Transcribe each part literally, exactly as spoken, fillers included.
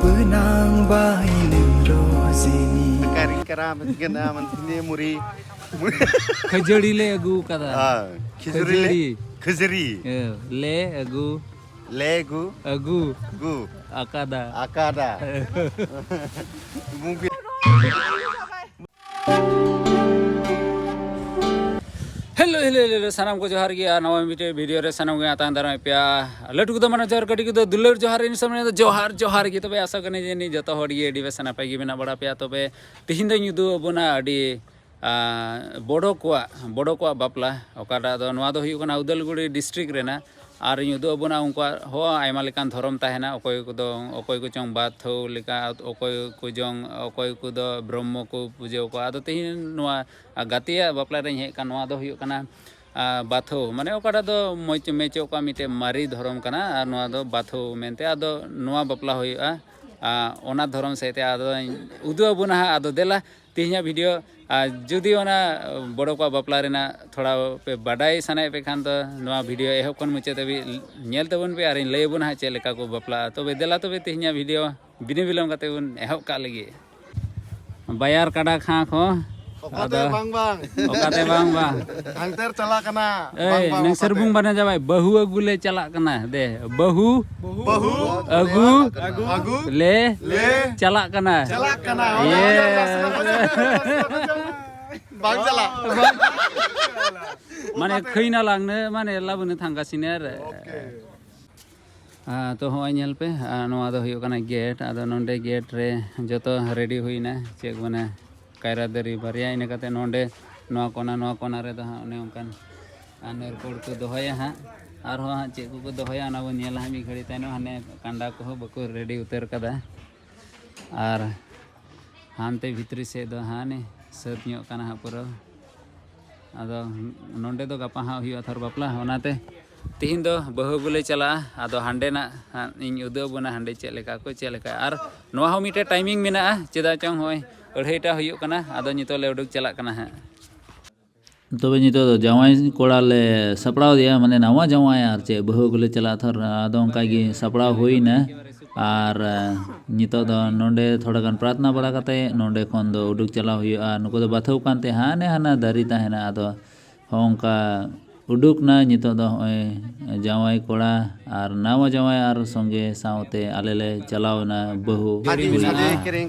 ᱵᱮᱱᱟᱝ ᱵᱟᱭᱱᱮᱢ ᱨᱚᱡᱤᱱᱤ᱾ ᱠᱟᱨᱤ ᱠᱟᱨᱟ ᱢᱮᱱ ᱠᱟᱱᱟ, ᱢᱟᱱ ᱛᱤᱱᱮ ᱢᱩᱨᱤ᱾ ᱠᱷᱟᱹᱡᱟᱹᱲᱤ ᱞᱮ ᱟᱹᱜᱩ ᱠᱟᱫᱟ᱾ ᱦᱮᱸ, ᱠᱷᱤᱪᱩᱲᱤ ᱞᱮ, ᱠᱷᱤᱪᱩᱲᱤ᱾ ᱠᱷᱟᱹᱡᱟᱹᱲᱤ᱾ ᱦᱮᱸ, ᱞᱮ ᱟᱹᱜᱩ᱾ ᱞᱮ ᱟᱹᱜᱩ᱾ ᱟᱹᱜᱩ᱾ ᱟᱹᱜᱩ᱾ ᱟᱠᱟᱫᱟ᱾ ᱟᱠᱟᱫᱟ᱾ ᱵᱩᱜᱤ᱾ ᱦᱮᱞᱳ, ᱦᱮᱞᱳ, ᱦᱮᱞᱳ, ᱦᱮᱞᱳ, ᱥᱟᱱᱟᱢ ᱠᱚ ᱡᱚᱦᱟᱨ ᱜᱮ᱾ ᱟᱨ ᱱᱟᱣᱟ ᱢᱤᱫᱴᱮᱡ ᱵᱷᱤᱰᱤᱭᱳ ᱨᱮ ᱥᱟᱱᱟᱢ ᱜᱮ ᱟᱛᱟᱝ ᱫᱟᱨᱟᱢ ᱯᱮᱭᱟ᱾ ᱞᱟᱹᱴᱩ ᱠᱚᱫᱚ ᱢᱟᱱᱮ ᱡᱚᱦᱟᱨ, ᱠᱟᱹᱴᱤᱡ ᱠᱚᱫᱚ ᱫᱩᱞᱟᱹᱲ ᱡᱚᱦᱟᱨ, ᱤᱧ ᱥᱟᱢᱱᱮ ᱫᱚ ᱡᱚᱦᱟᱨ, ᱡᱚᱦᱟᱨ ᱜᱮ᱾ ᱛᱚᱵᱮ ᱟᱥᱟ ᱠᱟᱹᱱᱟᱹᱧ ᱡᱮ ᱱᱤᱛ ᱡᱚᱛᱚ ᱦᱚᱲ ᱜᱮ ᱟᱹᱰᱤ ᱵᱮᱥ ᱱᱟᱯᱟᱭ ᱜᱮ ᱢᱮᱱᱟᱜ ᱵᱟᱲᱟ ᱯᱮᱭᱟ᱾ ᱛᱚᱵᱮ ᱛᱤᱦᱤᱧ ᱫᱚᱧ ᱩᱫᱩᱜ ᱟᱵᱚᱱᱟ ᱟᱹᱰᱤ, ᱟᱸ, ᱵᱚᱰᱚ ᱠᱚᱣᱟᱜ, ᱵᱚᱰᱚ ᱠᱚᱣᱟᱜ ᱵᱟᱯᱞᱟ, ᱚᱠᱟᱴᱟᱜ ᱫᱚ, ᱱᱚᱣᱟ ᱫᱚ ᱦᱩᱭᱩᱜ ᱠᱟᱱᱟ ᱩᱫᱟᱞᱜᱩᱲᱤ ᱰᱤᱥᱴᱨᱤᱠᱴ ᱨᱮᱱᱟᱜ᱾ ᱟᱨᱤᱧ ᱩᱫᱩᱜ ᱟᱵᱚᱱᱟ ᱩᱱᱠᱩᱣᱟᱜ ᱦᱚᱸ ᱟᱭᱢᱟ ᱞᱮᱠᱟᱱ ᱫᱷᱚᱨᱚᱢ ᱛᱟᱦᱮᱱᱟ, ᱚᱠᱚᱭ ᱠᱚᱫᱚ, ᱚᱠᱚᱭ ᱠᱚᱪᱚᱝ ᱵᱟᱛᱷᱳ ᱞᱮᱠᱟ, ᱚᱠᱚᱭ ᱠᱚᱪᱚᱝ, ᱚᱠᱚᱭ ᱠᱚᱫᱚ ᱵᱨᱚᱦᱢᱚ ᱠᱚ ᱯᱩᱡᱟᱹ ᱠᱚᱣᱟ᱾ ᱟᱫᱚ ᱛᱤᱦᱤᱧ ᱱᱚᱣᱟ ᱜᱟᱛᱮᱭᱟᱜ ᱵᱟᱯᱞᱟ ᱨᱮᱧ ᱦᱮᱡ ᱟᱠᱟᱱ, ᱱᱚᱣᱟ ᱫᱚ ᱦᱩᱭᱩᱜ ᱠᱟᱱᱟ, ᱟᱸ, ᱵᱟᱛᱷᱳ, ᱢᱟᱱᱮ ᱚᱠᱟᱴᱟᱜ ᱫᱚ ᱢᱚᱡᱽ ᱢᱮᱪᱚᱜ ᱠᱚᱣᱟ, ᱢᱤᱫᱴᱮᱡ ᱢᱟᱨᱮ ᱫᱷᱚᱨᱚᱢ ᱠᱟᱱᱟ, ᱟᱨ ᱱᱚᱣᱟ ᱫᱚ ᱵᱟᱛᱷᱳ ᱢᱮᱱᱛᱮ᱾ ᱟᱫᱚ ᱱᱚᱣᱟ ᱵᱟᱯᱞᱟ ᱦᱩᱭᱩᱜᱼᱟ, ᱟᱸ, ᱚᱱᱟ ᱫᱷᱚᱨᱚᱢ ᱥᱮᱫ ᱛᱮ ᱟᱫᱚᱧ ᱩᱫᱩᱜ ᱟᱵᱚᱱᱟ ᱦᱟᱸᱜ᱾ ᱟᱫᱚ ᱫᱮᱞᱟ, ᱛᱮᱦᱮᱧᱟᱜ ᱵᱷᱤᱰᱤᱭᱳ, ᱟᱨ ᱡᱩᱫᱤ ᱚᱱᱟ ᱵᱚᱲᱚ ᱠᱚᱣᱟᱜ ᱵᱟᱯᱞᱟ ᱨᱮᱱᱟᱜ ᱛᱷᱚᱲᱟ ᱯᱮ ᱵᱟᱰᱟᱭ ᱥᱟᱱᱟᱭᱮᱫ ᱯᱮ ᱠᱷᱟᱱ ᱫᱚ, ᱱᱚᱣᱟ ᱵᱷᱤᱰᱤᱭᱳ ᱮᱦᱚᱵ ᱠᱷᱚᱱ ᱢᱩᱪᱟᱹᱫ ᱫᱷᱟᱹᱵᱤᱡ ᱧᱮᱞ ᱛᱟᱵᱚᱱ ᱯᱮ, ᱟᱨᱤᱧ ᱞᱟᱹᱭ ᱟᱵᱚᱱᱟ ᱦᱟᱸᱜ ᱪᱮᱫ ᱞᱮᱠᱟ ᱠᱚ ᱵᱟᱯᱞᱟᱜᱼᱟ᱾ ᱛᱚᱵᱮ ᱫᱮᱞᱟ ᱛᱚᱵᱮ ᱛᱮᱦᱮᱧᱟᱜ ᱵᱷᱤᱰᱤᱭᱳ ᱵᱤᱱᱟᱹ ᱵᱤᱞᱚᱢ ᱠᱟᱛᱮ ᱵᱚᱱ ᱮᱦᱚᱵ ᱠᱟᱜ ᱞᱟᱹᱜᱤᱫ᱾ ᱵᱟᱭᱟᱨ ᱠᱟᱰᱟ ᱠᱷᱟᱸ ᱠᱚ᱾ ᱚᱠᱟᱛᱮ ᱟᱫᱚ ᱵᱟᱝ ᱵᱟᱝ? ᱚᱠᱟᱛᱮ ᱵᱟᱝ ᱵᱟᱝ? ᱦᱟᱱᱛᱮᱨ ᱪᱟᱞᱟᱜ ᱠᱟᱱᱟ᱾ ᱮᱭ, ᱵᱟᱝ ᱵᱟᱝ, ᱱᱮᱝᱥᱮᱨ ᱚᱠᱟᱛᱮ? ᱵᱩᱝ ᱵᱟᱱᱟ ᱡᱟᱵᱟᱭ, ᱵᱟᱹᱦᱩ ᱟᱹᱜᱩ ᱞᱮ ᱪᱟᱞᱟᱜ ᱠᱟᱱᱟ᱾ ᱫᱮ, ᱵᱟᱹᱦᱩ ᱵᱟᱹᱦᱩ ᱟᱹᱜᱩ ᱟᱹᱜᱩ ᱞᱮ ᱞᱮ ᱪᱟᱞᱟᱜ ᱠᱟᱱᱟ᱾ ᱪᱟᱞᱟᱜ ᱠᱟᱱᱟ᱾ ᱤᱭᱮ᱾ ᱵᱟᱝ ᱪᱟᱞᱟᱜ᱾ ᱢᱟᱱᱮ ᱠᱷᱟᱹᱭᱱᱟ ᱞᱟᱝ ᱱᱮ, ᱢᱟᱱᱮ ᱞᱟᱵᱩᱱ ᱛᱷᱟᱝᱜᱟ ᱥᱤᱱᱮᱨ᱾ ᱳᱠᱮ᱾ ᱟᱨ ᱛᱚ ᱦᱚᱸᱜᱼᱚᱭ ᱧᱮᱞ ᱯᱮ, ᱟᱨ ᱱᱚᱣᱟ ᱫᱚ ᱦᱩᱭᱩᱜ ᱠᱟᱱᱟ ᱜᱮᱴ᱾ ᱟᱫᱚ ᱱᱚᱸᱰᱮ ᱜᱮᱴ ᱨᱮ ᱡᱚᱛᱚ ᱨᱮᱰᱤ ᱦᱩᱭᱱᱟ, ᱪᱮᱫ ᱠᱚ ᱢᱮᱱᱟ, ᱠᱟᱭᱨᱟ ᱫᱟᱨᱮ ᱵᱟᱨᱭᱟ, ᱤᱱᱟᱹ ᱠᱟᱛᱮ ᱱᱚᱸᱰᱮ ᱱᱚᱣᱟ ᱠᱚᱱᱟ, ᱱᱚᱣᱟ ᱠᱚᱱᱟ ᱨᱮᱫᱚ ᱦᱟᱸᱜ ᱚᱱᱮ ᱚᱱᱠᱟᱱ ᱟᱨ ᱱᱟᱹᱨᱠᱳᱞ ᱠᱚ ᱫᱚᱦᱚᱭᱟ ᱦᱟᱸᱜ᱾ ᱟᱨᱦᱚᱸ ᱦᱟᱸᱜ ᱪᱮᱫ ᱠᱚᱠᱚ ᱫᱚᱦᱚᱭᱟ, ᱚᱱᱟ ᱵᱚᱱ ᱧᱮᱞᱟ ᱦᱟᱸᱜ ᱢᱤᱫ ᱜᱷᱟᱹᱲᱤ ᱛᱟᱭᱱᱚᱢ᱾ ᱦᱟᱱᱮ ᱠᱟᱸᱰᱟ ᱠᱚᱦᱚᱸ ᱵᱟᱠᱚ ᱨᱮᱰᱤ ᱩᱛᱟᱹᱨ ᱠᱟᱫᱟ᱾ ᱟᱨ ᱦᱟᱱᱛᱮ ᱵᱷᱤᱛᱨᱤ ᱥᱮᱫ ᱫᱚ ᱦᱟᱱᱮ ᱥᱟᱹᱛ ᱧᱚᱜ ᱠᱟᱱᱟ ᱦᱟᱸᱜ ᱯᱩᱨᱟᱹ᱾ ᱟᱫᱚ ᱱᱚᱸᱰᱮ ᱫᱚ ᱜᱟᱯᱟ ᱦᱟᱸᱜ ᱦᱩᱭᱩᱜᱼᱟ ᱛᱷᱚᱨ ᱵᱟᱯᱞᱟ, ᱚᱱᱟᱛᱮ ᱛᱤᱦᱤᱧ ᱫᱚ ᱵᱟᱹᱦᱩ ᱟᱹᱜᱩ ᱞᱮ ᱪᱟᱞᱟᱜᱼᱟ᱾ ᱟᱫᱚ ᱦᱟᱸᱰᱮᱱᱟᱜ ᱦᱟᱸᱜ ᱤᱧ ᱩᱫᱩᱜ ᱟᱵᱚᱱᱟ, ᱦᱟᱸᱰᱮ ᱪᱮᱫ ᱞᱮᱠᱟ ᱠᱚ ᱪᱮᱫ ᱞᱮᱠᱟ᱾ ᱟᱨ ᱱᱚᱣᱟ ᱦᱚᱸ ᱢᱤᱫᱴᱮᱡ ᱴᱟᱭᱢᱤᱝ ᱢᱮᱱᱟᱜᱼᱟ, ᱪᱮᱫᱟᱜ ᱪᱚᱝ ᱦᱚᱸᱜᱼᱚᱭ ᱟᱹᱲᱦᱟᱹᱭᱴᱟ ᱦᱩᱭᱩᱜ ᱠᱟᱱᱟ᱾ ᱟᱫᱚ ᱱᱤᱛᱚᱜ ᱞᱮ ᱩᱰᱩᱠ ᱪᱟᱞᱟᱜ ᱠᱟᱱᱟ ᱦᱟᱸᱜ᱾ ᱛᱚᱵᱮ ᱱᱤᱛᱚᱜ ᱫᱚ ᱡᱟᱶᱟᱭ ᱠᱚᱲᱟ ᱞᱮ ᱥᱟᱯᱲᱟᱣ ᱮᱫᱮᱭᱟ, ᱢᱟᱱᱮ ᱱᱟᱣᱟ ᱡᱟᱶᱟᱭ, ᱟᱨ ᱪᱮᱫ ᱵᱟᱹᱦᱩ ᱟᱹᱜᱩ ᱞᱮ ᱪᱟᱞᱟᱜᱼᱟ ᱛᱷᱚᱨ᱾ ᱟᱫᱚ ᱚᱱᱠᱟ ᱜᱮ ᱥᱟᱯᱲᱟᱣ ᱦᱩᱭᱱᱟ᱾ ᱟᱨ ᱱᱤᱛᱚᱜ ᱫᱚ ᱱᱚᱰᱮ ᱛᱷᱚᱲᱟ ᱜᱟᱱ ᱯᱨᱟᱨᱛᱷᱱᱟ ᱵᱟᱲᱟ ᱠᱟᱛᱮ ᱱᱚᱰᱮ ᱠᱷᱚᱱ ᱫᱚ ᱩᱰᱩᱠ ᱪᱟᱞᱟᱣ ᱦᱩᱭᱩᱜᱼᱟ᱾ ᱱᱩᱠᱩ ᱫᱚ ᱵᱟᱛᱷᱟᱹᱣ ᱠᱟᱱᱛᱮ ᱦᱟᱱᱮ ᱦᱟᱱᱟ ᱫᱟᱨᱮ ᱛᱟᱦᱮᱱᱟ᱾ ᱟᱫᱚ ᱦᱚᱸ ᱚᱱᱠᱟ ᱩᱰᱩᱠ ᱱᱟ᱾ ᱱᱤᱛᱚᱜ ᱫᱚ ᱦᱚᱸᱜᱼᱚᱭ ᱡᱟᱶᱟᱭ ᱠᱚᱲᱟ ᱟᱨ ᱱᱟᱣᱟ ᱡᱟᱶᱟᱭ ᱟᱨ ᱥᱚᱸᱜᱮ ᱥᱟᱶᱛᱮ ᱟᱞᱮ ᱞᱮ ᱪᱟᱞᱟᱣ ᱮᱱᱟ ᱵᱟᱹᱦᱩ ᱠᱩᱲᱤ ᱚᱲᱟᱜ᱾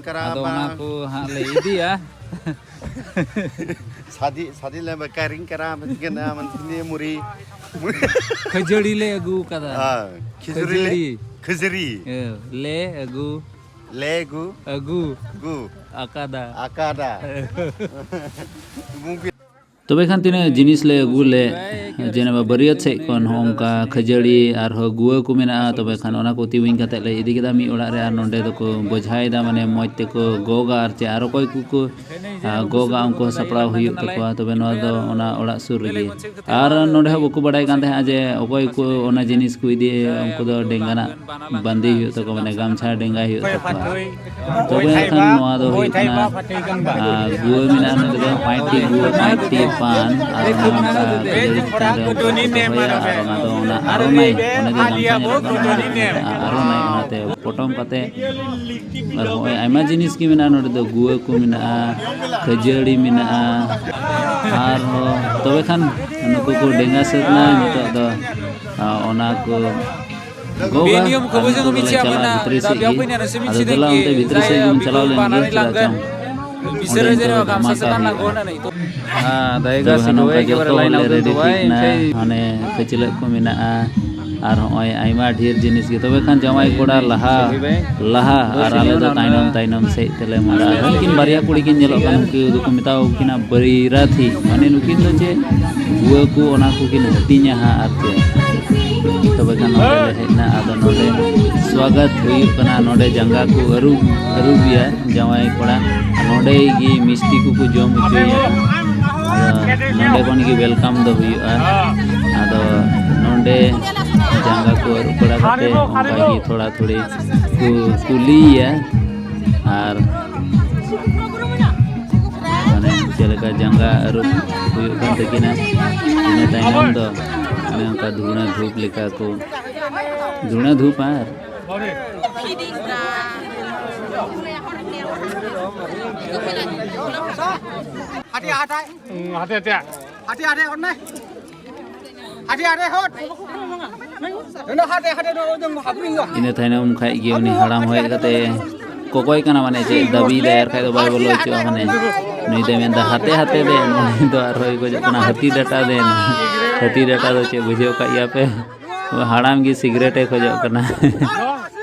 ᱟᱫᱚ ᱚᱱᱟ ᱠᱚ ᱦᱟᱸᱜ ᱞᱮ ᱤᱫᱤᱭᱟ᱾ ᱥᱟᱫᱤ ᱥᱟᱫᱤ ᱞᱮ ᱵᱮᱠᱟᱨᱤᱝ ᱠᱟᱨᱟ ᱢᱮᱱᱛᱮ ᱢᱩᱨᱤ᱾ ᱠᱷᱟᱹᱡᱟᱹᱲᱤ ᱞᱮ ᱟᱹᱜᱩ ᱠᱟᱫᱟ᱾ ᱦᱮᱸ, ᱠᱷᱤᱡᱩᱨᱤ ᱞᱮ ᱠᱷᱟᱹᱡᱟᱹᱲᱤ᱾ ᱠᱷᱟᱹᱡᱟᱹᱲᱤ᱾ ᱦᱮᱸ, ᱞᱮ ᱟᱹᱜᱩ ᱞᱮ ᱜᱩ ᱟᱹᱜᱩ ᱜᱩ ᱟᱠᱟᱫᱟ᱾ ᱟᱠᱟᱫᱟ᱾ ᱛᱚᱵᱮ ᱠᱷᱟᱱ ᱛᱤᱱᱟᱹᱜ ᱡᱤᱱᱤᱥ ᱞᱮ ᱟᱹᱜᱩ ᱞᱮᱫ, ᱡᱮᱱᱮᱵᱟ ᱵᱟᱹᱨᱭᱟᱹᱛ ᱥᱮᱫ ᱠᱷᱚᱱ ᱦᱚᱸ ᱚᱱᱠᱟ ᱠᱷᱟᱹᱡᱟᱹᱲᱤ ᱟᱨᱦᱚᱸ ᱜᱩᱣᱟᱹ ᱠᱚ ᱢᱮᱱᱟᱜᱼᱟ᱾ ᱛᱚᱵᱮ ᱠᱷᱟᱱ ᱚᱱᱟ ᱠᱚ ᱛᱤᱣᱤᱧ ᱠᱟᱛᱮᱫ ᱞᱮ ᱤᱫᱤ ᱠᱮᱫᱟ ᱢᱤᱫ ᱚᱲᱟᱜ ᱨᱮ, ᱟᱨ ᱱᱚᱸᱰᱮ ᱫᱚᱠᱚ ᱵᱚᱡᱷᱟᱭᱮᱫᱟ, ᱢᱟᱱᱮ ᱢᱚᱡᱽ ᱛᱮᱠᱚ ᱜᱚᱜᱟ᱾ ᱟᱨ ᱪᱮᱫ ᱟᱨ ᱚᱠᱚᱭ ᱠᱚᱠᱚ ᱟᱨ ᱜᱚᱜᱟ ᱩᱱᱠᱩ ᱦᱚᱸ ᱥᱟᱯᱲᱟᱣ ᱦᱩᱭᱩᱜ ᱛᱟᱠᱚᱣᱟ᱾ ᱛᱚᱵᱮ ᱱᱚᱣᱟ ᱫᱚ ᱚᱱᱟ ᱚᱲᱟᱜ ᱥᱩᱨ ᱨᱮᱜᱮ᱾ ᱟᱨ ᱱᱚᱰᱮ ᱦᱚᱸ ᱵᱟᱠᱚ ᱵᱟᱲᱟᱭ ᱠᱟᱱ ᱛᱟᱦᱮᱸᱫ ᱡᱮ ᱚᱠᱚᱭ ᱠᱚ ᱚᱱᱟ ᱡᱤᱱᱤᱥ ᱠᱚ ᱤᱫᱤᱭᱟ, ᱩᱱᱠᱩ ᱫᱚ ᱰᱮᱝᱜᱟᱱᱟᱜ ᱵᱟᱸᱫᱮ ᱦᱩᱭᱩᱜ ᱛᱟᱠᱚᱣᱟ, ᱢᱟᱱᱮ ᱜᱟᱢᱪᱷᱟ ᱰᱮᱝᱜᱟᱭ ᱦᱩᱭᱩᱜ ᱛᱟᱠᱚᱣᱟ᱾ ᱛᱚᱵᱮ ᱮᱱᱠᱷᱟᱱ ᱱᱚᱣᱟ ᱫᱚ ᱦᱩᱭᱩᱜ ᱠᱟᱱᱟ, ᱟᱨ ᱜᱩᱣᱟᱹ ᱢᱮᱱᱟᱜᱼᱟ ᱱᱚᱰᱮ ᱫᱚ ᱯᱟᱸᱪᱴᱤ ᱜᱩᱣᱟᱹ, ᱯᱟᱸᱪᱴᱤ ᱯᱟᱱ, ᱟᱨ ᱚᱱᱟ ᱚᱱᱠᱟ ᱠᱷᱟᱹᱡᱟᱹᱲᱤ ᱪᱮᱛᱟᱱ ᱨᱮ ᱚᱱᱠᱟ ᱠᱚ ᱫᱚᱦᱚᱭᱟ᱾ ᱟᱨ ᱚᱱᱟ ᱫᱚ ᱚᱱᱟ ᱟᱨᱚ ᱱᱟᱭ, ᱚᱱᱮ ᱡᱮ ᱜᱟᱢᱪᱷᱟ ᱧᱮᱞᱚᱜ ᱠᱟᱱᱟ, ᱚᱱᱟ ᱟᱨᱚ ᱱᱟᱭ, ᱚᱱᱟᱛᱮ ᱯᱚᱴᱚᱢ ᱠᱟᱛᱮ ᱟᱨ ᱦᱚᱸᱜᱼᱚᱭ ᱟᱭᱢᱟ ᱡᱤᱱᱤᱥ ᱜᱮ ᱢᱮᱱᱟᱜᱼᱟ ᱱᱚᱰᱮ ᱫᱚ, ᱜᱩᱣᱟᱹ ᱠᱚ ᱢᱮᱱᱟᱜᱼᱟ, ᱠᱷᱟᱹᱡᱟᱹᱲᱤ ᱢᱮᱱᱟᱜᱼᱟ, ᱟᱨᱦᱚᱸ ᱛᱚᱵᱮ ᱠᱷᱟᱱ ᱱᱩᱠᱩ ᱠᱚ ᱰᱮᱸᱜᱟ ᱥᱟᱹᱛ ᱮᱱᱟ᱾ ᱱᱤᱛᱚᱜ ᱫᱚ, ᱟ, ᱚᱱᱟ ᱠᱚ ᱜᱚᱜᱟ ᱟᱨ ᱱᱤᱛᱚᱜ ᱫᱚᱞᱮ ᱪᱟᱞᱟᱜᱼᱟ ᱵᱷᱤᱛᱨᱤ ᱥᱮᱫ ᱜᱮ᱾ ᱟᱫᱚ ᱫᱮᱞᱟ ᱚᱱᱛᱮ ᱵᱷᱤᱛᱨᱤ ᱥᱮᱫ ᱜᱮᱵᱚᱱ ᱪᱟᱞᱟᱣ ᱞᱮᱱ ᱜᱮ, ᱪᱮᱫᱟᱜ ᱪᱚᱝ ᱚᱸᱰᱮ ᱱᱤᱛᱚᱜ ᱫᱷᱟᱢᱟᱠᱟ ᱦᱩᱭᱩᱜᱼᱟ᱾ ᱦᱮᱸ, ᱫᱟᱭᱜᱟ ᱛᱚᱵᱮ ᱠᱷᱟᱱ ᱥᱤᱫᱷᱩ ᱱᱚᱝᱠᱟ ᱵᱷᱟᱭ ᱡᱚᱛᱚ ᱮᱠᱮᱵᱟᱨᱮ ᱦᱚᱲ ᱞᱟᱭᱤᱱ ᱞᱮ ᱟᱹᱜᱩ ᱨᱮᱰᱤ ᱫᱚ ᱴᱷᱤᱠ ᱵᱟᱭ ᱮᱱᱟ᱾ ᱦᱟᱱᱮ ᱠᱷᱟᱹᱪᱞᱟᱹᱜ ᱠᱚ ᱢᱮᱱᱟᱜᱼᱟ ᱟᱨ ᱦᱚᱸᱜᱼᱚᱭ ᱟᱭᱢᱟ ᱰᱷᱮᱨ ᱡᱤᱱᱤᱥ ᱜᱮ᱾ ᱛᱚᱵᱮ ᱠᱷᱟᱱ ᱡᱟᱶᱟᱭ ᱠᱚᱲᱟ ᱞᱟᱦᱟ, ᱞᱟᱦᱟ ᱟᱨ ᱟᱞᱮ ᱫᱚ ᱛᱟᱭᱱᱚᱢ ᱛᱟᱭᱱᱚᱢ ᱥᱮᱫ ᱛᱮᱞᱮ ᱢᱟᱨᱟᱜᱼᱟ᱾ ᱩᱱᱠᱤᱱ ᱵᱟᱨᱭᱟ ᱠᱩᱲᱤ ᱠᱤᱱ ᱧᱮᱞᱚᱜ ᱠᱟᱱ, ᱩᱱᱠᱩ ᱫᱚᱠᱚ ᱢᱮᱛᱟ ᱠᱚ ᱠᱤᱱᱟ ᱵᱟᱹᱨᱭᱟᱹᱛᱷᱤ, ᱢᱟᱱᱮ ᱱᱩᱠᱤᱱ ᱫᱚ ᱪᱮᱫ ᱜᱩᱣᱟᱹ ᱠᱚ ᱚᱱᱟ ᱠᱚᱠᱤᱱ ᱦᱟᱹᱴᱤᱧᱟ ᱦᱟᱸᱜ ᱟᱨ ᱪᱮᱫ᱾ ᱛᱚᱵᱮ ᱠᱷᱟᱱ ᱱᱚᱰᱮ ᱞᱮ ᱦᱮᱡ ᱮᱱᱟ᱾ ᱟᱫᱚ ᱱᱚᱰᱮ ᱥᱣᱟᱜᱟᱛ ᱦᱩᱭᱩᱜ ᱠᱟᱱᱟ, ᱱᱚᱰᱮ ᱡᱟᱸᱜᱟ ᱠᱚ ᱟᱹᱨᱩᱵ, ᱟᱹᱨᱩᱵᱮᱭᱟ ᱡᱟᱶᱟᱭ ᱠᱚᱲᱟ᱾ ᱱᱚᱰᱮ ᱜᱮ ᱢᱤᱥᱴᱤ ᱠᱚᱠᱚ ᱡᱚᱢ ᱦᱚᱪᱚᱭᱮᱭᱟ᱾ ᱟᱫᱚ ᱱᱚᱰᱮ ᱠᱷᱚᱱ ᱜᱮ ᱣᱮᱞᱠᱟᱢ ᱫᱚ ᱦᱩᱭᱩᱜᱼᱟ᱾ ᱟᱫᱚ ᱱᱚᱰᱮ ᱡᱟᱸᱜᱟ ᱠᱚ ᱟᱹᱨᱩᱵ ᱵᱟᱲᱟ ᱠᱟᱛᱮ ᱚᱱᱠᱟ ᱜᱮ ᱛᱷᱚᱲᱟ ᱛᱷᱩᱲᱤ ᱠᱚ ᱠᱩᱞᱤᱭᱮᱭᱟ᱾ ᱟᱨ ᱢᱟᱱᱮ ᱪᱮᱫ ᱞᱮᱠᱟ ᱡᱟᱸᱜᱟ ᱟᱹᱨᱩᱵ ᱦᱩᱭᱩᱜ ᱠᱟᱱ ᱛᱟᱹᱠᱤᱱᱟ, ᱤᱱᱟᱹ ᱛᱟᱭᱱᱚᱢ ᱫᱚ ᱚᱱᱮ ᱚᱱᱠᱟ ᱫᱷᱩᱬᱟᱹ ᱫᱷᱩᱯ ᱞᱮᱠᱟ ᱠᱚ ᱫᱷᱩᱬᱟᱹ ᱫᱷᱩᱯᱟ᱾ ᱟᱨ ᱦᱟᱴᱮ ᱦᱟᱴᱮ᱾ ᱦᱩᱸ, ᱦᱟᱴᱮ ᱦᱟᱴᱮ᱾ ᱦᱟᱴᱮ ᱦᱟᱴᱮ ᱚᱱᱮ᱾ ᱦᱟᱴᱮ ᱦᱟᱴᱮ ᱦᱚᱴ᱾ ᱚᱱᱮ ᱦᱟᱴᱮ ᱦᱟᱴᱮ ᱫᱚ ᱚᱫᱚᱢ ᱦᱟᱯᱤᱝ ᱫᱚ᱾ ᱤᱱᱟᱹ ᱛᱟᱭᱱᱚᱢ ᱠᱷᱟᱡ ᱜᱮ ᱩᱱᱤ ᱦᱟᱲᱟᱢ ᱦᱮᱡ ᱠᱟᱛᱮ ᱠᱚᱠᱚᱭ ᱠᱟᱱᱟ, ᱢᱟᱱᱮ ᱪᱮᱫ ᱫᱟᱹᱵᱤᱭ ᱫᱟᱭ, ᱟᱨ ᱠᱷᱟᱡ ᱫᱚ ᱵᱟᱭ ᱵᱚᱞᱚ ᱦᱚᱪᱚᱣᱟᱜᱼᱟ᱾ ᱢᱟᱱᱮ ᱱᱩᱭ ᱫᱚᱭ ᱢᱮᱱᱫᱟ, "ᱦᱟᱛᱮ ᱦᱟᱛᱮ ᱫᱮᱱ", ᱩᱱᱤ ᱫᱚ ᱟᱨᱦᱚᱸᱭ ᱜᱚᱡᱚᱜ ᱠᱟᱱᱟ, "ᱦᱟᱹᱛᱤ ᱰᱟᱴᱟ ᱫᱮᱱ, ᱦᱟᱹᱛᱤ ᱰᱟᱴᱟ ᱫᱚ ᱪᱮᱫ ᱵᱩᱡᱷᱟᱹᱣ ᱠᱟᱜ ᱜᱮᱭᱟ ᱯᱮ?" ᱦᱟᱲᱟᱢ ᱜᱮ ᱥᱤᱜᱨᱮᱴ ᱮ ᱠᱷᱚᱡᱚᱜ ᱠᱟᱱᱟ᱾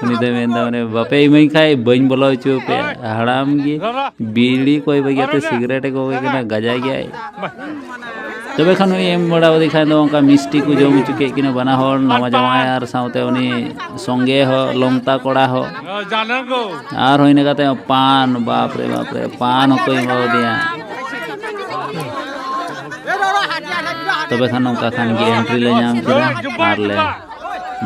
ᱩᱱᱤ ᱫᱚᱭ ᱢᱮᱱᱫᱟ, ᱢᱟᱱᱮ, "ᱵᱟᱯᱮ ᱤᱢᱟᱹᱧ ᱠᱷᱟᱡ ᱵᱟᱹᱧ ᱵᱚᱞᱚ ᱦᱚᱪᱚ ᱟᱯᱮᱭᱟ᱾" ᱦᱟᱲᱟᱢ ᱜᱮ ᱵᱤᱲᱤ ᱠᱚᱭ ᱵᱟᱹᱜᱤᱭᱟᱛᱮ ᱥᱤᱜᱨᱮᱴ ᱮ ᱠᱚᱭ ᱠᱟᱱᱟ, ᱜᱟᱡᱟ ᱜᱮᱭᱟᱭ᱾ ᱛᱚᱵᱮ ᱠᱷᱟᱱ ᱩᱱᱤ ᱮᱢ ᱵᱟᱲᱟ ᱟᱫᱮ ᱠᱷᱟᱱ ᱫᱚ ᱚᱱᱠᱟ ᱢᱤᱥᱴᱤ ᱠᱚ ᱡᱚᱢ ᱦᱚᱪᱚ ᱠᱮᱫ ᱠᱤᱱᱟ ᱵᱟᱱᱟ ᱦᱚᱲ, ᱱᱟᱣᱟ ᱡᱟᱶᱟᱭ ᱟᱨ ᱥᱟᱶᱛᱮ ᱩᱱᱤ ᱥᱚᱸᱜᱮ ᱦᱚᱸ, ᱞᱚᱝᱛᱟ ᱠᱚᱲᱟ ᱦᱚᱸ᱾ ᱟᱨ ᱦᱩᱭᱱᱟ ᱠᱟᱛᱮ ᱯᱟᱱ, ᱵᱟᱯ ᱨᱮ ᱵᱟᱯ ᱨᱮ, ᱯᱟᱱ ᱦᱚᱸᱠᱚ ᱮᱢᱟ ᱫᱮᱭᱟ᱾ ᱛᱚᱵᱮ ᱠᱷᱟᱱ ᱱᱚᱝᱠᱟ ᱠᱷᱟᱱ ᱜᱮ ᱮᱱᱴᱨᱤ ᱞᱮ ᱧᱟᱢ ᱠᱮᱫᱟ ᱟᱨ ᱞᱮ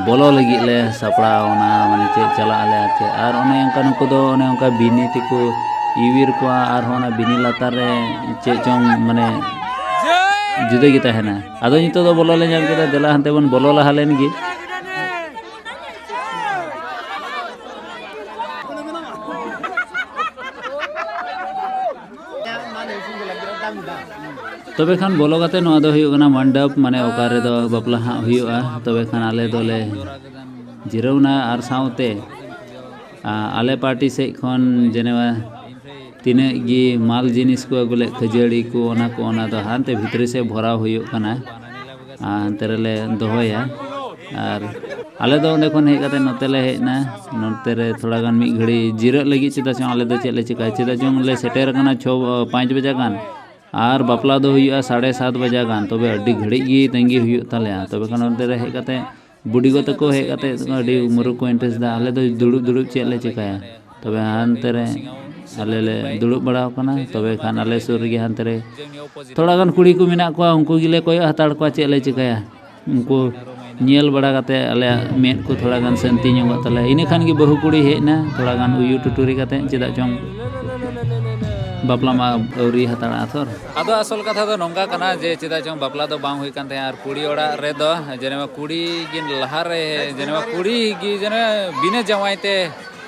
ᱵᱚᱞᱚ ᱞᱟᱹᱜᱤᱫ ᱞᱮ ᱥᱟᱯᱲᱟᱣ ᱮᱱᱟ, ᱢᱟᱱᱮ ᱪᱮᱫ ᱪᱟᱞᱟᱜ ᱟᱞᱮ ᱟᱨ ᱪᱮᱫ᱾ ᱟᱨ ᱚᱱᱮ ᱚᱱᱠᱟ ᱱᱩᱠᱩ ᱫᱚ ᱚᱱᱮ ᱚᱱᱠᱟ ᱵᱤᱱᱤ ᱛᱮᱠᱚ ᱤᱣᱤᱨ ᱠᱚᱣᱟ, ᱟᱨᱦᱚᱸ ᱚᱱᱟ ᱵᱤᱱᱤ ᱞᱟᱛᱟᱨ ᱨᱮ ᱪᱮᱫ ᱪᱚᱝ, ᱢᱟᱱᱮ ᱡᱩᱫᱟᱹ ᱜᱮ ᱛᱟᱦᱮᱱᱟ᱾ ᱟᱫᱚ ᱱᱤᱛᱚᱜ ᱫᱚ ᱵᱚᱞᱚ ᱞᱮ ᱧᱟᱢ ᱠᱮᱫᱟ, ᱫᱮᱞᱟ ᱦᱟᱱᱛᱮ ᱵᱚᱱ ᱵᱚᱞᱚ ᱞᱟᱦᱟ ᱞᱮᱱ ᱜᱮ᱾ ᱛᱚᱵᱮ ᱠᱷᱟᱱ ᱵᱚᱞᱚ ᱠᱟᱛᱮ ᱱᱚᱣᱟ ᱫᱚ ᱦᱩᱭᱩᱜ ᱠᱟᱱᱟ ᱢᱚᱱᱰᱚᱯ, ᱢᱟᱱᱮ ᱚᱠᱟ ᱨᱮᱫᱚ ᱵᱟᱯᱞᱟ ᱦᱟᱸᱜ ᱦᱩᱭᱩᱜᱼᱟ᱾ ᱛᱚᱵᱮ ᱠᱷᱟᱱ ᱟᱞᱮ ᱫᱚᱞᱮ ᱡᱤᱨᱟᱹᱣᱱᱟ ᱟᱨ ᱥᱟᱶᱛᱮ, ᱟ, ᱟᱞᱮ ᱯᱟᱨᱴᱤ ᱥᱮᱫ ᱠᱷᱚᱱ ᱡᱮᱱᱮᱵᱟ ᱛᱤᱱᱟᱹᱜ ᱜᱮ ᱢᱟᱞ ᱡᱤᱱᱤᱥ ᱠᱚ ᱟᱹᱜᱩ ᱞᱮᱫ, ᱠᱷᱟᱹᱡᱟᱹᱲᱤ ᱠᱚ, ᱚᱱᱟ ᱠᱚ, ᱚᱱᱟ ᱫᱚ ᱦᱟᱱᱛᱮ ᱵᱷᱤᱛᱨᱤ ᱥᱮᱫ ᱵᱷᱚᱨᱟᱣ ᱦᱩᱭᱩᱜ ᱠᱟᱱᱟ᱾ ᱟᱨ ᱦᱟᱱᱛᱮ ᱨᱮᱞᱮ ᱫᱚᱦᱚᱭᱟ᱾ ᱟᱨ ᱟᱞᱮ ᱫᱚ ᱚᱸᱰᱮ ᱠᱷᱚᱱ ᱦᱮᱡ ᱠᱟᱛᱮ ᱱᱚᱛᱮ ᱞᱮ ᱦᱮᱡ ᱮᱱᱟ᱾ ᱱᱚᱛᱮ ᱨᱮ ᱛᱷᱚᱲᱟ ᱜᱟᱱ ᱢᱤᱫ ᱜᱷᱟᱹᱲᱤ ᱡᱤᱨᱟᱹᱜ ᱞᱟᱹᱜᱤᱫ, ᱪᱮᱫᱟᱜ ᱪᱚᱝ ᱟᱞᱮ ᱫᱚ ᱪᱮᱫ ᱞᱮ ᱪᱤᱠᱟᱹᱭᱟ, ᱪᱮᱫᱟᱜ ᱪᱚᱝ ᱞᱮ ᱥᱮᱴᱮᱨ ᱟᱠᱟᱱᱟ ᱪᱷᱚ, ᱯᱟᱸᱪ ᱵᱟᱡᱟ ᱜᱟᱱ, ᱟᱨ ᱵᱟᱯᱞᱟ ᱫᱚ ᱦᱩᱭᱩᱜᱼᱟ ᱥᱟᱲᱮ ᱥᱟᱛ ᱵᱟᱡᱟ ᱜᱟᱱ᱾ ᱛᱚᱵᱮ ᱟᱹᱰᱤ ᱜᱷᱟᱹᱲᱤᱡ ᱜᱮ ᱛᱟᱺᱜᱤ ᱦᱩᱭᱩᱜ ᱛᱟᱞᱮᱭᱟ᱾ ᱛᱚᱵᱮ ᱠᱷᱟᱱ ᱚᱱᱛᱮ ᱨᱮ ᱦᱮᱡ ᱠᱟᱛᱮ ᱵᱩᱰᱤ ᱜᱚ ᱛᱟᱠᱚ ᱦᱮᱡ ᱠᱟᱛᱮ ᱟᱹᱰᱤ ᱢᱩᱨᱩᱠ ᱠᱚ ᱤᱱᱴᱨᱮᱥᱴ ᱮᱫᱟ, ᱟᱞᱮ ᱫᱚ ᱫᱩᱲᱩᱵ ᱫᱩᱲᱩᱵ ᱪᱮᱫ ᱞᱮ ᱪᱤᱠᱟᱹᱭᱟ? ᱛᱚᱵᱮ ᱦᱟᱱᱛᱮ ᱨᱮ ᱟᱞᱮ ᱞᱮ ᱫᱩᱲᱩᱵ ᱵᱟᱲᱟ ᱟᱠᱟᱱᱟ᱾ ᱛᱚᱵᱮ ᱠᱷᱟᱱ ᱟᱞᱮ ᱥᱩᱨ ᱨᱮᱜᱮ ᱦᱟᱱᱛᱮ ᱨᱮ ᱛᱷᱚᱲᱟ ᱜᱟᱱ ᱠᱩᱲᱤ ᱠᱚ ᱢᱮᱱᱟᱜ ᱠᱚᱣᱟ, ᱩᱱᱠᱩ ᱜᱮᱞᱮ ᱠᱚᱭᱚᱜ ᱦᱟᱛᱟᱲ ᱠᱚᱣᱟ, ᱪᱮᱫ ᱞᱮ ᱪᱤᱠᱟᱹᱭᱟ? ᱩᱱᱠᱩ ᱧᱮᱞ ᱵᱟᱲᱟ ᱠᱟᱛᱮ ᱟᱞᱮᱭᱟᱜ ᱢᱮᱫ ᱠᱚ ᱛᱷᱚᱲᱟ ᱜᱟᱱ ᱥᱟᱹᱱᱛᱤ ᱧᱚᱜᱚᱜ ᱛᱟᱞᱮᱭᱟ᱾ ᱤᱱᱟᱹ ᱠᱷᱟᱱ ᱜᱮ ᱵᱟᱹᱦᱩ ᱠᱩᱲᱤ ᱦᱮᱡ ᱮᱱᱟ, ᱛᱷᱚᱲᱟ ᱜᱟᱱ ᱩᱭᱩ ᱴᱩᱴᱩᱨᱤ ᱠᱟᱛᱮ, ᱪᱮᱫᱟᱜ ᱪᱚᱝ ᱵᱟᱯᱞᱟ ᱢᱟ ᱟᱹᱣᱨᱤ ᱦᱟᱛᱟᱲᱟᱜᱼᱟ ᱛᱷᱚᱨ᱾ ᱟᱫᱚ ᱟᱥᱚᱞ ᱠᱟᱛᱷᱟ ᱫᱚ ᱱᱚᱝᱠᱟ ᱠᱟᱱᱟ ᱡᱮ ᱪᱮᱫᱟᱜ ᱪᱚᱝ ᱵᱟᱯᱞᱟ ᱫᱚ ᱵᱟᱝ ᱦᱩᱭ ᱠᱟᱱ ᱛᱟᱦᱮᱸᱫ, ᱟᱨ ᱠᱩᱲᱤ ᱚᱲᱟᱜ ᱨᱮᱫᱚ ᱡᱮᱱᱮ ᱠᱩᱲᱤ ᱜᱮ ᱞᱟᱦᱟᱨᱮ, ᱡᱮᱱᱮ ᱠᱩᱲᱤ ᱜᱮ ᱡᱮᱱᱮ ᱵᱤᱱᱟᱹ ᱡᱟᱶᱟᱭ ᱛᱮ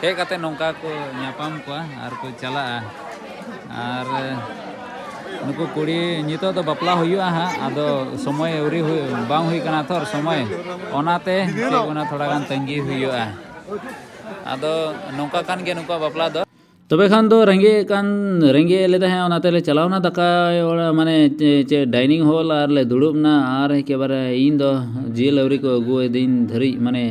ᱦᱮᱡ ᱠᱟᱛᱮ ᱱᱚᱝᱠᱟ ᱠᱚ ᱧᱟᱯᱟᱢ ᱠᱚᱣᱟ ᱟᱨ ᱠᱚ ᱪᱟᱞᱟᱜᱼᱟ᱾ ᱟᱨ ᱱᱩᱠᱩ ᱠᱩᱲᱤ ᱱᱤᱛᱚᱜ ᱫᱚ ᱵᱟᱯᱞᱟ ᱦᱩᱭᱩᱜᱼᱟ ᱦᱟᱸᱜ, ᱟᱫᱚ ᱥᱚᱢᱚᱭ ᱟᱹᱣᱨᱤ ᱦᱩᱭ, ᱵᱟᱝ ᱦᱩᱭ ᱠᱟᱱᱟ ᱛᱷᱚᱨ ᱥᱚᱢᱚᱭ, ᱚᱱᱟᱛᱮ ᱪᱮᱫ ᱠᱚ ᱢᱮᱱᱟ, ᱛᱷᱚᱲᱟ ᱜᱟᱱ ᱛᱟᱺᱜᱤ ᱦᱩᱭᱩᱜᱼᱟ᱾ ᱟᱫᱚ ᱱᱚᱝᱠᱟ ᱠᱟᱱ ᱜᱮᱭᱟ ᱱᱩᱠᱩᱣᱟᱜ ᱵᱟᱯᱞᱟ ᱫᱚ᱾ ᱛᱚᱵᱮ ᱠᱷᱟᱱ ᱫᱚ ᱨᱮᱸᱜᱮᱡ ᱠᱟᱱ, ᱨᱮᱸᱜᱮᱡ ᱞᱮ ᱛᱟᱦᱮᱸᱫ, ᱚᱱᱟᱛᱮ ᱞᱮ ᱪᱟᱞᱟᱣ ᱮᱱᱟ ᱫᱟᱠᱟ ᱚᱲᱟᱜ, ᱢᱟᱱᱮ ᱪᱮ-, ᱪᱮ dining hall, ᱟᱨ ᱞᱮ ᱫᱩᱲᱩᱵ ᱮᱱᱟ᱾ ᱟᱨ ᱮᱠᱮᱵᱟᱨᱮ ᱤᱧ ᱫᱚ ᱡᱤᱞ ᱟᱹᱣᱨᱤ ᱠᱚ ᱟᱹᱜᱩ ᱟᱹᱫᱤᱧ ᱫᱷᱟᱹᱨᱤᱡ, ᱢᱟᱱᱮ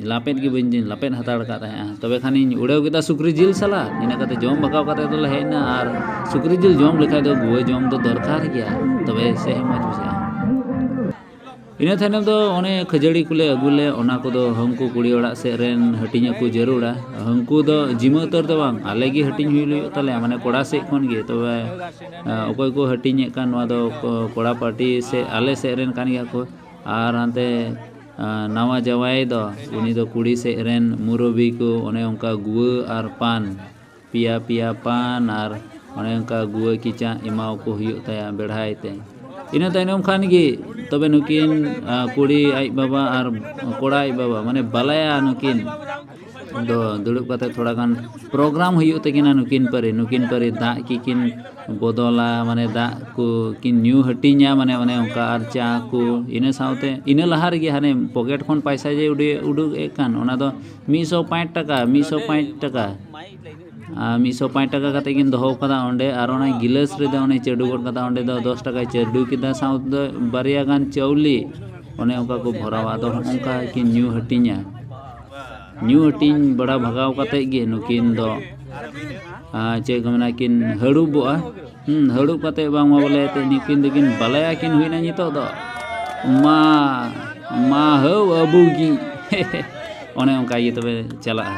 ᱞᱟᱯᱮᱫ ᱜᱮ ᱵᱟᱹᱧ ᱞᱟᱯᱮᱫ ᱦᱟᱛᱟᱲ ᱟᱠᱟᱫ ᱛᱟᱦᱮᱸᱫᱼᱟ᱾ ᱛᱚᱵᱮ ᱠᱷᱟᱱᱤᱧ ᱩᱰᱟᱹᱣ ᱠᱮᱫᱟ ᱥᱩᱠᱨᱤ ᱡᱤᱞ ᱥᱟᱞᱟᱜ᱾ ᱤᱱᱟᱹ ᱠᱟᱛᱮ ᱡᱚᱢ ᱵᱷᱟᱜᱟᱣ ᱠᱟᱛᱮ ᱫᱚᱞᱮ ᱦᱮᱡ ᱮᱱᱟ᱾ ᱟᱨ ᱥᱩᱠᱨᱤ ᱡᱤᱞ ᱡᱚᱢ ᱞᱮᱠᱷᱟᱡ ᱫᱚ ᱜᱩᱣᱟᱹ ᱡᱚᱢ ᱫᱚ ᱫᱚᱨᱠᱟᱨ ᱜᱮᱭᱟ, ᱛᱚᱵᱮ ᱥᱮ ᱢᱚᱡᱽ ᱵᱩᱡᱷᱟᱹᱜᱼᱟ᱾ ᱤᱱᱟᱹ ᱛᱟᱭᱱᱚᱢ ᱫᱚ ᱚᱱᱮ ᱠᱷᱟᱹᱡᱟᱹᱲᱤ ᱠᱚᱞᱮ ᱟᱹᱜᱩ ᱞᱮ, ᱚᱱᱟ ᱠᱚᱫᱚ ᱦᱟᱹᱱᱠᱩ ᱠᱩᱲᱤ ᱚᱲᱟᱜ ᱥᱮᱫ ᱨᱮᱱ ᱦᱟᱹᱴᱤᱧ ᱟᱠᱚ ᱡᱟᱹᱨᱩᱲᱟ᱾ ᱦᱟᱹᱱᱠᱩ ᱫᱚ ᱡᱤᱢᱟᱹ ᱩᱛᱟᱹᱨ ᱫᱚ ᱵᱟᱝ, ᱟᱞᱮ ᱜᱮ ᱦᱟᱹᱴᱤᱧ ᱦᱩᱭᱩᱜ ᱛᱟᱞᱮᱭᱟ, ᱢᱟᱱᱮ ᱠᱚᱲᱟ ᱥᱮᱫ ᱠᱷᱚᱱ ᱜᱮ᱾ ᱛᱚᱵᱮ, ᱟᱸ, ᱚᱠᱚᱭ ᱠᱚ ᱦᱟᱹᱴᱤᱧᱮᱫ ᱠᱟᱱ, ᱱᱚᱣᱟ ᱫᱚ ᱠᱚ-, ᱠᱚᱲᱟ ᱯᱟᱨᱴᱤ ᱥᱮ ᱟᱞᱮ ᱥᱮᱫ ᱨᱮᱱ ᱠᱟᱱ ᱜᱮᱭᱟ ᱠᱚ᱾ ᱟᱨ ᱦᱟᱱᱛᱮ, ᱟᱸ, ᱱᱟᱣᱟ ᱡᱟᱶᱟᱭ ᱫᱚ, ᱩᱱᱤ ᱫᱚ ᱠᱩᱲᱤ ᱥᱮᱫ ᱨᱮᱱ ᱢᱩᱨᱚᱵᱤ ᱠᱚ, ᱚᱱᱮ ᱚᱱᱠᱟ ᱜᱩᱣᱟᱹ ᱟᱨ ᱯᱟᱱ, ᱯᱮᱭᱟ ᱯᱮᱭᱟ ᱯᱟᱱ ᱟᱨ ᱚᱱᱮ ᱚᱱᱠᱟ ᱜᱩᱣᱟᱹ ᱠᱤᱪᱟᱜ ᱮᱢᱟᱣ ᱠᱚ ᱦᱩᱭᱩᱜ ᱛᱟᱭᱟ ᱵᱮᱲᱦᱟᱭ ᱛᱮ᱾ ᱤᱱᱟᱹ ᱛᱟᱭᱱᱚᱢ ᱠᱷᱟᱱ ᱜᱮ ᱛᱚᱵᱮ ᱱᱩᱠᱤᱱ, ᱟᱸ, ᱠᱩᱲᱤ ᱟᱡ ᱵᱟᱵᱟ ᱟᱨ ᱠᱚᱲᱟ ᱟᱡ ᱵᱟᱵᱟ, ᱢᱟᱱᱮ ᱵᱟᱞᱟᱭᱟ ᱱᱩᱠᱤᱱ ᱫᱚ ᱫᱩᱲᱩᱵ ᱠᱟᱛᱮ ᱛᱷᱚᱲᱟ ᱜᱟᱱ program ᱦᱩᱭᱩᱜ ᱛᱟᱹᱠᱤᱱᱟ᱾ ᱱᱩᱠᱤᱱ ᱯᱟᱹᱨᱤ, ᱱᱩᱠᱤᱱ ᱯᱟᱹᱨᱤ ᱫᱟᱜ ᱠᱤᱠᱤᱱ ᱵᱚᱫᱚᱞᱟ, ᱢᱟᱱᱮ ᱫᱟᱜ ᱠᱚ ᱠᱤᱱ ᱧᱩ ᱦᱟᱹᱴᱤᱧᱟ, ᱢᱟᱱᱮ ᱚᱱᱮ ᱚᱱᱠᱟ, ᱟᱨ ᱪᱟ ᱠᱚ᱾ ᱤᱱᱟᱹ ᱥᱟᱶᱛᱮ, ᱤᱱᱟᱹ ᱞᱟᱦᱟ ᱨᱮᱜᱮ ᱦᱟᱱᱮ ᱯᱚᱠᱮᱴ ᱠᱷᱚᱱ ᱯᱟᱭᱥᱟ ᱡᱮ ᱩᱰᱩ-, ᱩᱰᱩᱠ ᱮᱫ ᱠᱟᱱ, ᱚᱱᱟ ᱫᱚ ᱢᱤᱫ ᱥᱚ ᱯᱟᱸᱪ ᱴᱟᱠᱟ, ᱢᱤᱫ ᱥᱚ ᱯᱟᱸᱪ ᱴᱟᱠᱟ᱾ ᱟᱨ ᱢᱤᱫ ᱥᱚ ᱯᱟᱸᱪ ᱴᱟᱠᱟ ᱠᱟᱛᱮ ᱠᱤᱱ ᱫᱚᱦᱚ ᱠᱟᱫᱟ ᱚᱸᱰᱮ, ᱟᱨ ᱚᱱᱟ ᱜᱤᱞᱟᱹᱥ ᱨᱮᱫᱚ ᱚᱱᱮ ᱪᱟᱹᱰᱩ ᱜᱚᱫ ᱠᱟᱫᱟ, ᱚᱸᱰᱮ ᱫᱚ ᱫᱚᱥ ᱴᱟᱠᱟᱭ ᱪᱟᱹᱰᱩ ᱠᱮᱫᱟ, ᱥᱟᱶᱛᱮ ᱵᱟᱨᱭᱟ ᱜᱟᱱ ᱪᱟᱣᱞᱮ, ᱚᱱᱮ ᱚᱱᱠᱟ ᱠᱚ ᱵᱷᱚᱨᱟᱣᱟ᱾ ᱟᱫᱚ ᱚᱱᱠᱟ ᱠᱤᱱ ᱧᱩ ᱦᱟᱹᱴᱤᱧᱟ᱾ ᱧᱩ ᱦᱟᱹᱴᱤᱧ ᱵᱟᱲᱟ ᱵᱷᱟᱜᱟᱣ ᱠᱟᱛᱮ ᱜᱮ ᱱᱩᱠᱤᱱ ᱫᱚ, ᱟᱨ ᱪᱮᱫ ᱠᱚ ᱢᱮᱱᱟ, ᱠᱤᱱ ᱦᱟᱹᱲᱩᱵᱚᱜᱼᱟ᱾ ᱦᱩᱸ, ᱦᱟᱹᱲᱩᱵ ᱠᱟᱛᱮ ᱵᱟᱝᱢᱟ ᱵᱚᱞᱮ ᱮᱱᱛᱮᱫ ᱱᱩᱠᱤᱱ ᱫᱚᱠᱤᱱ ᱵᱟᱞᱟᱭᱟ ᱠᱤᱱ ᱦᱩᱭᱱᱟ ᱱᱤᱛᱚᱜ ᱫᱚ᱾ ᱢᱟ, ᱢᱟ ᱦᱟᱹᱣ ᱟᱹᱵᱩ ᱜᱤ᱾ ᱚᱱᱮ ᱚᱱᱠᱟ ᱜᱮ ᱛᱚᱵᱮ ᱪᱟᱞᱟᱜᱼᱟ᱾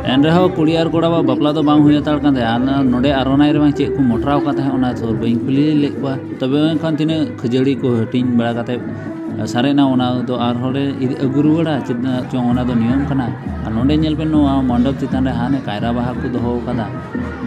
ᱮᱱ ᱨᱮᱦᱚᱸ ᱠᱩᱲᱤ ᱟᱨ ᱠᱚᱲᱟᱣᱟᱜ ᱵᱟᱯᱞᱟ ᱫᱚ ᱵᱟᱝ ᱦᱩᱭ ᱦᱟᱛᱟᱲ ᱠᱟᱱ ᱛᱟᱦᱮᱸᱫ᱾ ᱟᱨ ᱱᱚᱰᱮ ᱟᱨᱚᱱᱟᱭ ᱨᱮ ᱵᱟᱝ ᱪᱮᱫ ᱠᱚ ᱢᱚᱴᱨᱟᱣ ᱠᱟᱱ ᱛᱟᱦᱮᱸᱫ, ᱚᱱᱟ ᱥᱩᱨ ᱵᱟᱹᱧ ᱠᱩᱞᱤ ᱞᱮᱫ ᱠᱚᱣᱟ᱾ ᱛᱚᱵᱮ ᱢᱮᱱᱠᱷᱟᱱ ᱛᱤᱱᱟᱹᱜ ᱠᱷᱟᱹᱡᱟᱹᱲᱤ ᱠᱚ ᱦᱟᱹᱴᱤᱧ ᱵᱟᱲᱟ ᱠᱟᱛᱮ ᱥᱟᱨᱮᱡ ᱮᱱᱟ, ᱚᱱᱟ ᱫᱚ ᱟᱨᱦᱚᱸ ᱞᱮ ᱤᱫᱤ ᱟᱹᱜᱩ ᱨᱩᱣᱟᱹᱲᱟ, ᱪᱮᱫᱟᱜ ᱪᱚᱝ ᱚᱱᱟ ᱫᱚ ᱱᱤᱭᱚᱢ ᱠᱟᱱᱟ᱾ ᱟᱨ ᱱᱚᱰᱮ ᱧᱮᱞ ᱯᱮ, ᱱᱚᱣᱟ ᱢᱚᱱᱰᱚᱯ ᱪᱮᱛᱟᱱ ᱨᱮ ᱦᱟᱱᱮ ᱠᱟᱭᱨᱟ ᱵᱟᱦᱟ ᱠᱚ ᱫᱚᱦᱚ ᱟᱠᱟᱫᱟ᱾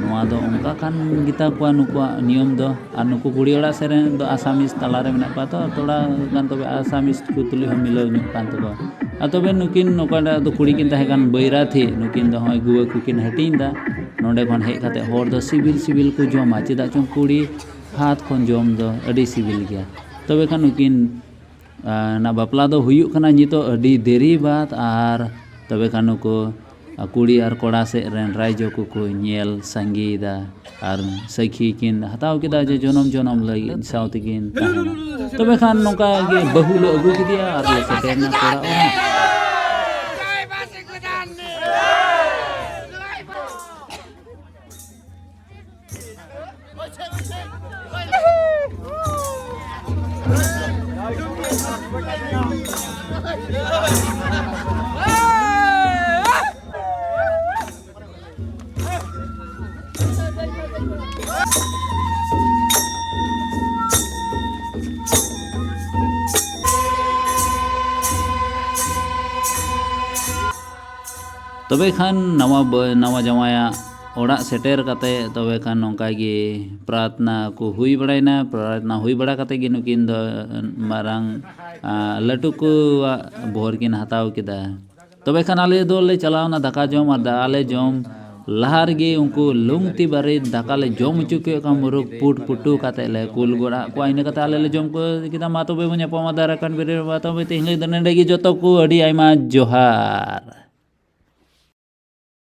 ᱱᱚᱣᱟ ᱫᱚ ᱚᱱᱠᱟ ᱠᱟᱱ ᱜᱮᱛᱟ ᱠᱚᱣᱟ ᱱᱩᱠᱩᱣᱟᱜ ᱱᱤᱭᱚᱢ ᱫᱚ᱾ ᱟᱨ ᱱᱩᱠᱩ ᱠᱩᱲᱤ ᱚᱲᱟᱜ ᱥᱮᱫ ᱨᱮᱱ ᱫᱚ ᱟᱥᱟᱢᱤᱥ ᱛᱟᱞᱟ ᱨᱮ ᱢᱮᱱᱟᱜ ᱠᱚᱣᱟ, ᱛᱚ ᱛᱷᱚᱲᱟ ᱜᱟᱱ ᱛᱚᱵᱮ ᱟᱥᱟᱢᱤᱥ ᱠᱚ ᱛᱩᱞᱩᱡ ᱦᱚᱸ ᱢᱤᱞᱟᱹᱣ ᱧᱚᱜ ᱠᱟᱱ ᱛᱟᱠᱚᱣᱟ᱾ ᱟᱨ ᱛᱚᱵᱮ ᱱᱩᱠᱤᱱ ᱚᱠᱟᱴᱟᱜ ᱫᱚ ᱠᱩᱲᱤ ᱠᱤᱱ ᱛᱟᱦᱮᱸ ᱠᱟᱱ ᱵᱟᱹᱭᱨᱟᱹᱛᱤ, ᱱᱩᱠᱤᱱ ᱫᱚ ᱦᱚᱸᱜᱼᱚᱭ ᱜᱩᱣᱟᱹ ᱠᱚᱠᱤᱱ ᱦᱟᱹᱴᱤᱧ ᱮᱫᱟ᱾ ᱱᱚᱰᱮ ᱠᱷᱚᱱ ᱦᱮᱡ ᱠᱟᱛᱮ ᱦᱚᱲ ᱫᱚ ᱥᱤᱵᱤᱞ ᱥᱤᱵᱤᱞ ᱠᱚ ᱡᱚᱢᱟ, ᱪᱮᱫᱟᱜ ᱪᱚᱝ ᱠᱩᱲᱤ ᱦᱟᱛ ᱠᱷᱚᱱ ᱡᱚᱢ ᱫᱚ ᱟᱹᱰᱤ ᱥᱤᱵᱤᱞ ᱜᱮᱭᱟ᱾ ᱛᱚᱵᱮ ᱠᱷᱟᱱ ᱱᱩᱠᱤᱱ ᱟᱨ ᱚᱱᱟ ᱵᱟᱯᱞᱟ ᱫᱚ ᱦᱩᱭᱩᱜ ᱠᱟᱱᱟ ᱱᱤᱛᱚᱜ ᱟᱹᱰᱤ ᱫᱮᱨᱤ ᱵᱟᱫ᱾ ᱟᱨ ᱛᱚᱵᱮ ᱠᱷᱟᱱ ᱱᱩᱠᱩ ᱠᱩᱲᱤ ᱟᱨ ᱠᱚᱲᱟ ᱥᱮᱫ ᱨᱮᱱ ᱨᱟᱭᱡᱚ ᱠᱚᱠᱚ ᱧᱮᱞ ᱥᱟᱸᱜᱮᱭᱮᱫᱟ ᱟᱨ ᱥᱟᱹᱠᱷᱤ ᱠᱤᱱ ᱦᱟᱛᱟᱣ ᱠᱮᱫᱟ ᱡᱮ ᱡᱚᱱᱚᱢ ᱡᱚᱱᱚᱢ ᱞᱟᱹᱜᱤᱫ ᱥᱟᱶ ᱛᱮᱠᱤᱱ ᱛᱟᱦᱮᱱᱟ᱾ ᱛᱚᱵᱮ ᱠᱷᱟᱱ ᱱᱚᱝᱠᱟ ᱜᱮ ᱵᱟᱹᱦᱩ ᱞᱮ ᱟᱹᱜᱩ ᱠᱮᱫᱮᱭᱟ ᱟᱨ ᱞᱮ ᱥᱮᱴᱮᱨ ᱮᱱᱟ ᱠᱚᱲᱟ ᱚᱲᱟᱜ᱾ ᱛᱚᱵᱮ ᱠᱷᱟᱱ ᱱᱟᱣᱟ ᱵᱟᱹ-, ᱱᱟᱣᱟ ᱡᱟᱶᱟᱭᱟᱜ ᱚᱲᱟᱜ ᱥᱮᱴᱮᱨ ᱠᱟᱛᱮ, ᱛᱚᱵᱮ ᱠᱷᱟᱱ ᱱᱚᱝᱠᱟ ᱜᱮ ᱯᱨᱟᱨᱛᱷᱱᱟ ᱠᱚ ᱦᱩᱭ ᱵᱟᱲᱟᱭᱮᱱᱟ᱾ ᱯᱨᱟᱨᱛᱷᱱᱟ ᱦᱩᱭ ᱵᱟᱲᱟ ᱠᱟᱛᱮ ᱜᱮ ᱱᱩᱠᱤᱱ ᱫᱚ ᱢᱟᱨᱟᱝ, ᱟ, ᱞᱟᱹᱴᱩ ᱠᱚᱣᱟᱜ ᱵᱚᱦᱚᱨ ᱠᱤᱱ ᱦᱟᱛᱟᱣ ᱠᱮᱫᱟ᱾ ᱛᱚᱵᱮ ᱠᱷᱟᱱ ᱟᱞᱮ ᱫᱚᱞᱮ ᱪᱟᱞᱟᱣᱱᱟ ᱫᱟᱠᱟ ᱡᱚᱢ, ᱟᱨ ᱫᱟ-, ᱟᱞᱮ ᱡᱚᱢ ᱞᱟᱦᱟ ᱨᱮᱜᱮ ᱩᱱᱠᱩ ᱞᱩᱝᱛᱤ ᱵᱟᱨᱮᱛ ᱫᱟᱠᱟ ᱞᱮ ᱡᱚᱢ ᱦᱚᱪᱚ ᱠᱮᱫ ᱠᱚᱣᱟ, ᱢᱩᱨᱩᱠ ᱯᱩᱴ ᱯᱩᱴᱩ ᱠᱟᱛᱮ ᱞᱮ ᱠᱩᱞ ᱜᱚᱫ ᱟᱫ ᱠᱚᱣᱟ᱾ ᱤᱱᱟᱹ ᱠᱟᱛᱮ ᱟᱞᱮ ᱞᱮ ᱡᱚᱢ ᱠᱚ ᱠᱮᱫᱟ᱾ ᱢᱟ ᱛᱚᱵᱮ ᱵᱚᱱ ᱧᱟᱯᱟᱢᱟ ᱫᱟᱨᱟᱭ ᱠᱟᱱ ᱵᱤᱨᱤ ᱨᱮ᱾ ᱢᱟ ᱛᱚᱵᱮ ᱛᱮᱦᱮᱧ ᱞᱟᱹᱜᱤᱫ ᱫᱚ ᱱᱚᱰᱮ ᱜᱮ᱾ ᱡᱚᱛᱚ ᱠᱚ ᱟᱹᱰᱤ ᱟᱭᱢᱟ ᱡᱚᱦᱟᱨ᱾